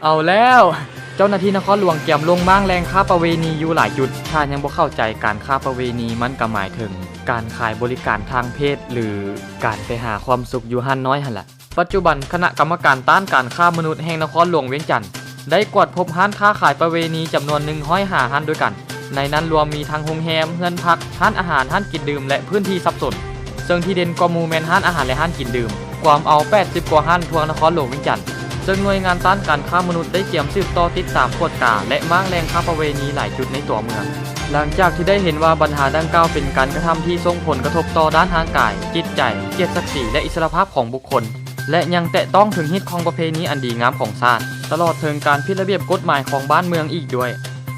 ເອົາແລ້ວ! ເຈົ້າໜ້າທີ່ນະຄອນຫຼວງກຽມລົງມ້າງແລ່ງຄ້າປະເວນີຢູ່ຫຼາຍຈຸດ. ຖ້າຍັງບໍ່ເຂົ້າໃຈ, ການຄ້າປະເວນີມັນກໍໝາຍເຖິງການຂາຍບໍລິການທາງເພດ ຫຼື ການໄປຫາຄວາມສຸກຢູ່ຮ້ານນ້ອຍຫັ້ນລະ. ປັດຈຸບັນ, ຄະນະກຳມະການຕ້ານການຄ້າມະນຸດແຫ່ງນະຄອນຫຼວງວຽງຈັນ ໄດ້ກວດພົບຮ້ານຄ້າຂາຍປະເວນີຈຳນວນໜຶ່ງຮ້ອຍຫ້າຮ້ານດ້ວຍກັນ. ໃນນັ້ນລວມມີທັງໂຮງແຮມ, ເຮືອນພັກ, ຮ້ານອາຫານ, ຮ້ານກິນດື່ມ ແລະ ພື້ນທີ່ສັບສົນ, ເຊິ່ງທີ່ເດັ່ນກວ່າໝູ່ແມ່ນຮ້ານອາຫານ ແລະ ຮ້ານກິນດື່ມ, ກວມເອົາແປດສິບກວ່າຮ້ານທົ່ວນະຄອນຫຼວງວຽງຈັນ. ເຊິ່ງໜ່ວຍງານຕ້ານການຄ້າມະນຸດໄດ້ກຽມສືບຕໍ່ຕິດຕາມກວດກາ ແລະ ມ້າງແລ່ງຄ້າປະເວນີຫຼາຍຈຸດໃນຕົວເມືອງ. ຫຼັງຈາກທີ່ໄດ້ເຫັນວ່າບັນຫາດັ່ງກ່າວເປັນການກະທຳທີ່ສົ່ງຜົນກະທົບຕໍ່ດ້ານຮ່າງກາຍ, ຈິດໃຈ, ກຽດສັກສີ ແລະ ອິດສະຫຼະພາບຂອງບຸກຄົນ, ແລະ ຍັງແຕະຕ້ອງເຖິງຮີດຄອງປະເພນີອັນດີງາມຂອງຊາດ, ຕະຫຼອດເຖິງການຜິດລະບຽບກົດໝາຍຂອງບ້ານເມືອງອີກດ້ວຍ.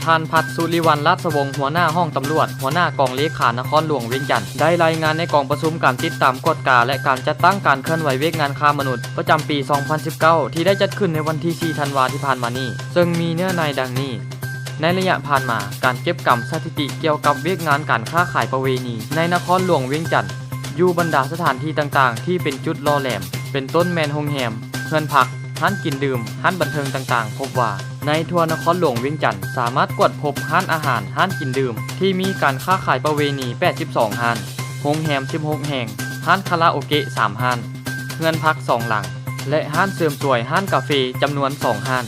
ທ່ານ ພັດ ສຸລິວັນ ລາດສະວົງ, ຫົວໜ້າຫ້ອງຕຳຫຼວດ, ຫົວໜ້າກອງເລຂານະຄອນຫຼວງວຽງຈັນ, ໄດ້ລາຍງານໃນກອງປະຊຸມການຕິດຕາມກວດກາ ແລະ ການຈັດຕັ້ງການເຄື່ອນໄຫວວຽກງານຄ້າມະນຸດ ປະຈຳປີສອງພັນສິບເກົ້າ ທີ່ໄດ້ຈັດຂຶ້ນໃນວັນທີສີ່ ທັນວາ ທີ່ຜ່ານມານີ້, ເຊິ່ງມີເນື້ອໃນດັ່ງນີ້. ໃນໄລຍະຜ່ານມາ, ການເກັບກຳສະຖິຕິກ່ຽວກັບວຽກງານການຄ້າຂາຍປະເວນີໃນນະຄອນຫຼວງວຽງຈັນ ຢູ່ບັນດາສະຖານທີ່ຕ່າງໆທີ່ເປັນຈຸດຫຼໍ່ແຫຼມ ເປັນຕົ້ນແມ່ນໂຮງແຮມ, ເຮືອນພັກ, ຮ້ານກິນດື່ມ, ຮ້ານບັນເທີງຕ່າງໆ, ພົບວ່າໃນທົ່ວນະຄອນຫຼວງວຽງຈັນ ສາມາດກວດພົບຮ້ານອາຫານ, ຮ້ານກິນດື່ມທີ່ມີການຄ້າຂາຍປະເວນີແປດສິບສອງຮ້ານ, ໂຮງແຮມສິບຫົກແຫ່ງ, ຮ້ານຄາຣາໂອເກະສາມຮ້ານ, ເຮືອນພັກສອງຫຼັງ ແລະ ຮ້ານເສີມສວຍ, ຮ້ານກາເຟຈຳນວນສອງຮ້ານ.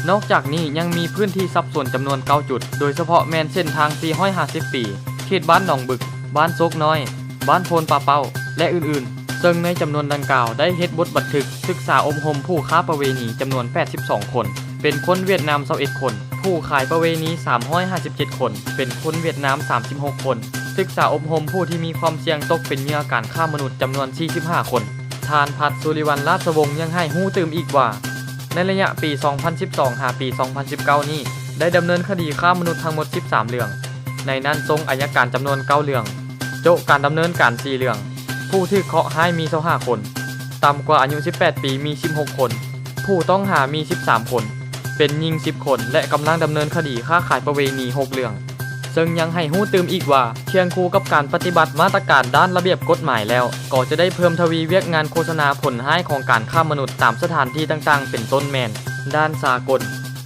ນອກຈາກນີ້ຍັງມີພື້ນທີ່ສັບສົນຈຳນວນເກົ້າຈຸດ, ໂດຍສະເພາະແມ່ນເສັ້ນທາງສີ່ຮ້ອຍຫ້າສິບປີ, ເຂດບ້ານໜອງບຶກ, ບ້ານໂຊກນ້ອຍ, ບ້ານໂພນປ່າເປົ້າ ແລະ ອື່ນໆ, ເຊິ່ງໃນຈຳນວນດັ່ງກ່າວໄດ້ເຮັດບົດບັນທຶກສຶກສາອົບຮົມຜູ້ຄ້າປະເວນີຈຳນວນແປດສິບສອງຄົນ, ເປັນຄົນຫວຽດນາມຊາວເອັດຄົນ, ຜູ້ຂາຍປະເວນີສາມຮ້ອຍຫ້າສິບເຈັດຄົນ, ເປັນຄົນຫວຽດນາມສາມສິບຫົກຄົນ, ສຶກສາອົບຮົມຜູ້ທີ່ມີຄວາມສ່ຽງຕົກເປັນເຫຍື່ອການຄ້າມະນຸດຈຳນວນສີ່ສິບຫ້າຄົນ. ທ່ານ ພັດ ສຸລິວັນ ລາດສະວົງ ຍັງໃຫ້ຮູ້ຕື່ມອີກວ່າ ໃນໄລຍະປີສອງພັນສິບສອງ ຫາປີສອງພັນສິບເກົ້ານີ້ ໄດ້ດຳເນີນຄະດີຄ້າມະນຸດທັງໝົດສິບສາມເລື່ອງ, ໃນນັ້ນສົ່ງໄອຍະການຈຳນວນເກົ້າເລື່ອງ, ໂຈະການດຳເນີນການສີ່ເລື່ອງ, ຜູ້ຖືກເຄາະຮ້າຍມີຊາວຫ້າຄົນ, ຕ່ຳກວ່າອາຍຸສິບແປດປີມີສິບຫົກຄົນ, ຜູ້ຕ້ອງຫາມີສິບສາມຄົນ, ເປັນຍິງສິບຄົນ ແລະ ກຳລັງດຳເນີນຄະດີຄ້າຂາຍປະເວນີຫົກເລື່ອງ. ເຊິ່ງຍັງໃຫ້ຮູ້ຕື່ມອີກວ່າ ຄຽງຄູ່ກັບການປະຕິບັດມາດຕະການດ້ານລະບຽບກົດໝາຍແລ້ວ, ກໍຈະໄດ້ເພີ່ມທະວີວຽກງານໂຄສະນາຜົນຮ້າຍຂອງການຄ້າມະນຸດຕາມສະຖານທີ່ຕ່າງໆ ເປັນຕົ້ນແມ່ນ ດ່ານສາກົນ,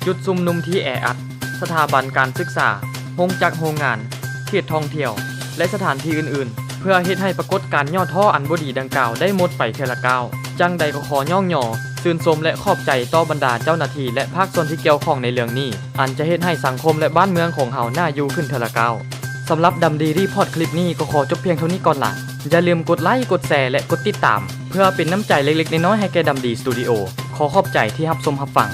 ຈຸດຊຸມນຸມທີ່ແອອັດ, ສະຖາບັນການສຶກສາ, ໂຮງຈັກໂຮງງານ, ເຂດທ່ອງທ່ຽວ ແລະ ສະຖານທີ່ອື່ນໆ, ເພື່ອເຮັດໃຫ້ປາກົດການຫຍໍ້ທໍ້ອັນບໍ່ດີດັ່ງກ່າວໄດ້ໝົດໄປເທື່ອລະກ້າວ. ຈັ່ງໃດກໍຂໍຍ້ອງຍໍ, ຊື່ນຊົມ ແລະ ຂອບໃຈຕໍ່ບັນດາເຈົ້າໜ້າທີ່ ແລະ ພາກສ່ວນທີ່ກ່ຽວຂ້ອງໃນເລື່ອງນີ້, ອັນຈະເຮັດໃຫ້ສັງຄົມ ແລະ ບ້ານເມືອງຂອງເຮົາໜ້າຢູ່ຂຶ້ນເທື່ອລະກ້າວ. ສຳລັບດຳດີຣີພອດຄລິບນີ້ກໍຂໍຈົບພຽງເທົ່ານີ້ກ່ອນລະ. ຢ່າລືມກົດໄລ, ກົດແຊ ແລະ ກົດຕິດຕາມ ເພື່ອເປັນນ້ຳໃຈເລັກໆນ້ອຍໆໃຫ້ແກ່ດຳດີສະຕູດິໂອ. ຂໍຂອບໃຈທີ່ຮັບຊົມຮັບຟັງ.